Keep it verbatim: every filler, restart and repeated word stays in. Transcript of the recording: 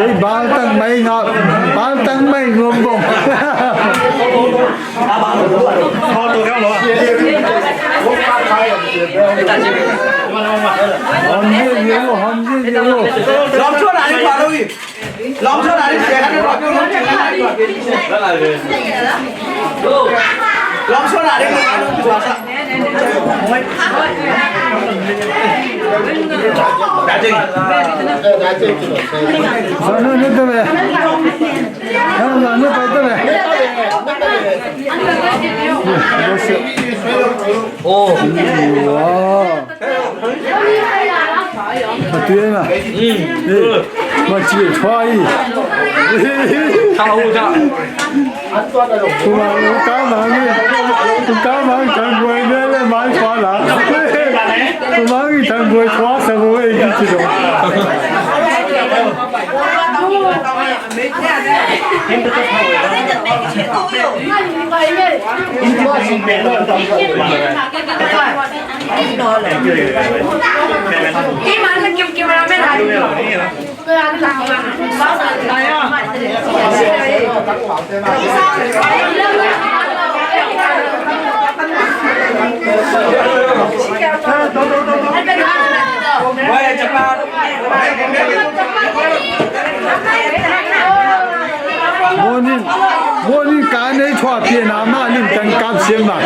Ei, baltang mai ngap, baltang mai ngom bong. Hom ye ye lo, hom ye ye lo. Lawm chuan ah ring pha lo hi. Lawm chuan ah ring pha lo hi. Lawm chuan ah ring pha lo hi. Zanu nu tu be. Zanu nu pai tu be. Oh. Wow. A tui na. Mm. Eh, ma chi thua i. Tha u tha. Kuma u ka ma ni. U ka ma kan buai ne le mai thua la. Kuma u kan buai thua sa buai ki chi lo. Morning, morning ka nei thua pian a ma lim tan kap siam ma.